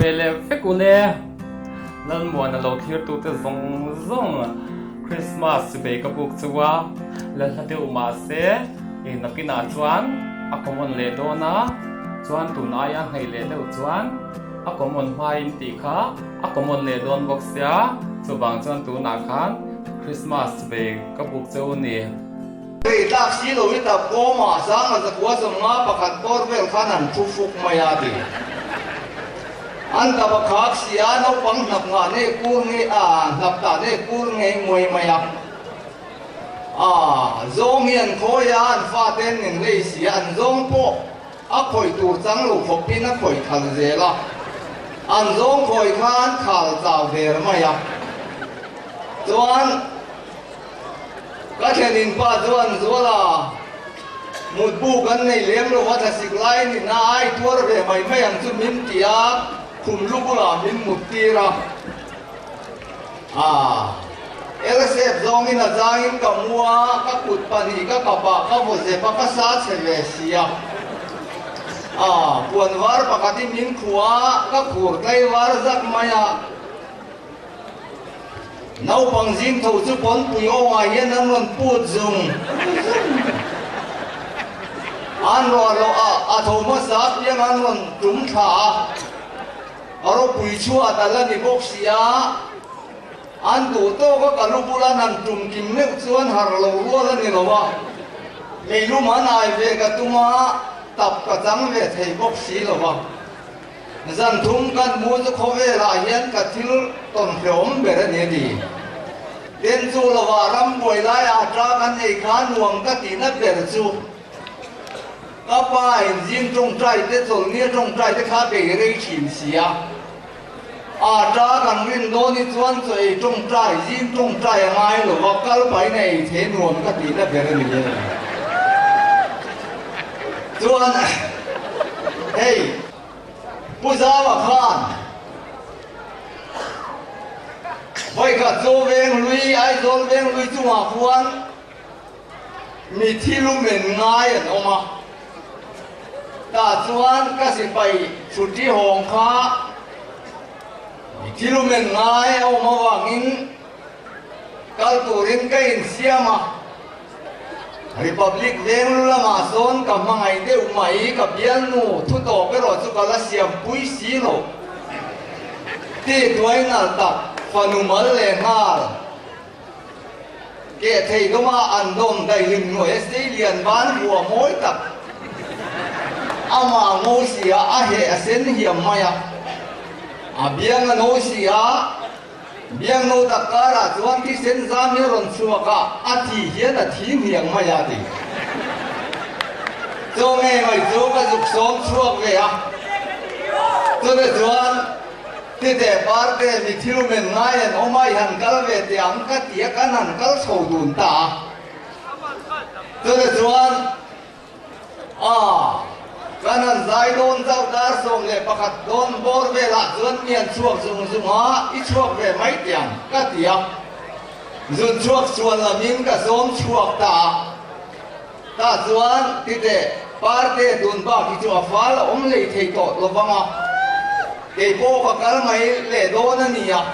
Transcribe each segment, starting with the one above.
Chibai leh vek u le. Lalmuana lo thlirtute zawng zawng Christmas chibai ka buk chu a la hla deuh mahse ih nakinah chuan a common leh dawn a, chuan tun aia hnaih leh deuh chuan a common hmain tih kha a common leh dawn bawk sia, chuvang chuan tunah khan Christmas chibai ka buk cheu a ni. Rei tlak si lo i tap kawmah sanga zakua 51 bawr vel khan an thu fuk mai a ti. An tap a khak si a, naupang hnap ngah nei kur ngei a, hnap tah nei kur ngei nguai mai a. A, zawng hi an khawi a, an fate an ning lei si a, an zawng pawh a khawih tur chang lo khawpin a khawih khal zel a. An zawng khawi khan khal chau der mai a. Chuan. Ka thlenin pa chuan Zuala mutbu kan nei lem lo a, thlasik lai ni na ai tuar ve mai mai ang chu min ti a, khum lu bulah min mut tir a. Aa, Elsep zawngin a zangin ka mu a, ka kut pahnih ka kapah ka vaw zep a, ka sa chhe ve si a. Aa, puan var pakhat hi min khuh a, ka khur tlaivar zak mai a. Naupang zing tho chu pawnpui awngah hian an rawn put zung zung. An ruah loh a, a tho hmasa apiang an rawn tum thla a, a ropui chhuat a la ni bawk si a, an duh tawk a ka lu bula nan tum kim meuh chuan har lo rual a ni lo a, meilum an ai ve ka tum a, tap ka chang ve thei bawk si lo a. Zan thum kan mu chu khawvelah hian ka thil tawn hlawm ber a ni a ti. Ten chu lovah ram buai lai ah ta kan ei kha nuam ka tihna ber chu ka pa in zing tawngtai te chawlhnia tawngtai te kha bei rei thin si a. A ta kan rin dawn hi chuan chaw ei tawngtai zing tawngtai a ngai lova kal pahin a ei thei nuam ka tihna ber a ni e. Chuan hei Pu Zaua khan vawikhat chu Venglui, Aizawl Venglui chungah khuan mi thilumen ngai an awm a, tah chuan ka sipai chhuti hawng kha mi thilumen ngai a awm avangin kal turin ka insiam a. Republic veng lu lamah sawn ka hmangaih deuh mai, ka bialnu thu tawp erawh chu ka la siam pui si lo. Ti tuai nalh tak fanu mal leh nghal keh thei dawma an dawm daihlim hnuai a sei lian ban hua mawi tak amah ngo si a, a heh a sen hiam mai a, a biang a no si a. Biangno tak karah chuan thisen zam hi a rawn chhuak a, a thi hian a thi hniang mai a ti. Chaw ngei mai chu ka zuk sawm chhuak ve a, chutah chuan tite parte mi thil men ngai an awm a, i han kal ve teh ang ka ti a, kan han kal chho dun ta a. Chutah chuan. A, kan han zai dawn chauh dar 11 dawn bawr velah chuan mi an chhuak zung zung a, i chhuak ve mai teh ang ka ti a. Zun chhuak chhuan lamin ka sawm chhuak ta a. Tah chuan titeh parte tun bak hi chu a fal a awm lei thei tawh lo vang a, kei pawh ka kal mai leh dawn a ni a.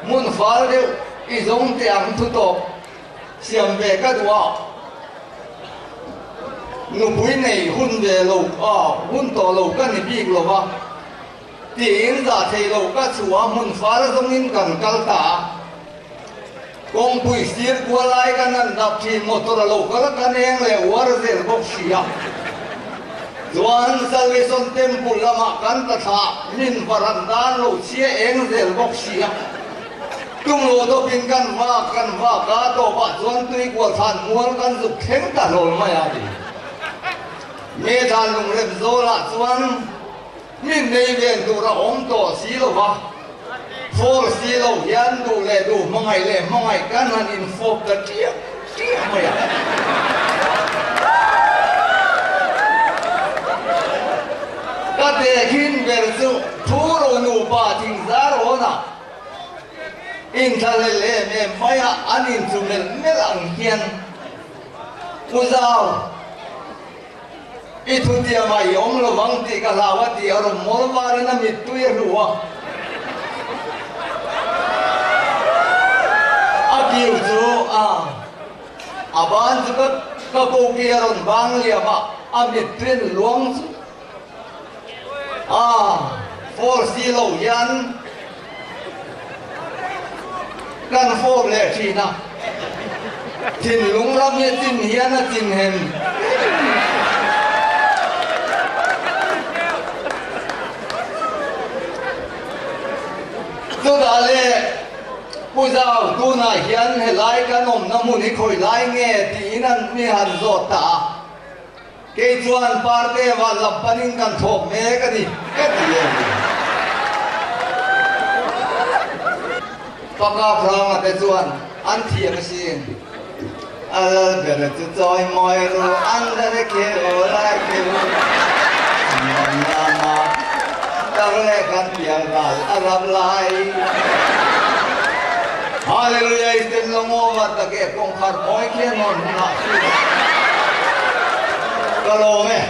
Hmun fal deuh i zawng teh ang thu tawp. Siam ve ka duh a, nupui nei hun ve lo a, hun tawh lo ka ni bik lo va, tiin zah thei lo ka chhuah a, hmun far zawngin kan kal ta a. Kawngpui sir kual lai kan han dap thin, motor a lo kal a, kan eng leh uar zel bawk si a. Chuan Salvation Temple lamah kan ta thlah, min varan dan lo chhia eng zel bawk si a. Tumlo dawpin kan vak kan vak a, tawpah chuan tui kual thlan mual kan zuk thleng ta hlawl mai a ti. Me thlan lungrem zawlah chuan min nei ven tur a awm tawh si lo va, fawr si lo hian duh leh duh hmangaih leh hmangaih kan han infawp ta ṭiak ṭiak mai a. Ka tehkhin ber chu Thuro nupa thingzar awnah Inthlahlel em em mai a, an inchu melh melh ang hian Pu Zau. I thutiamah i awm lo vang tih ka hlau a ti a rawn mawl varin a mittui a hlu a. A kiu chu a a ban chu ka ka koki a rawn bang liam a, a mittui an luang chu a force si lo hian kan fawp leh thin a, thinlung ram hi a chin hian a chin hem. Chutah le Pu Zau tunah hian helai kan awmna hmun hi khawi lai nge tiin an mi han zawt ta a. Kei chuan Parte van lam panin kan thawk mek a ni ka ti a ni. Paka Hranga te chuan an thiam asin. A lal ber chu chawi mawi ru an dare kheu lai kheu Ram lama tar leh kan pial ral a rap lai Hallelujah i tel lo maw va tak e kawngkhar mawi khian awn hunah chu ka lawm e.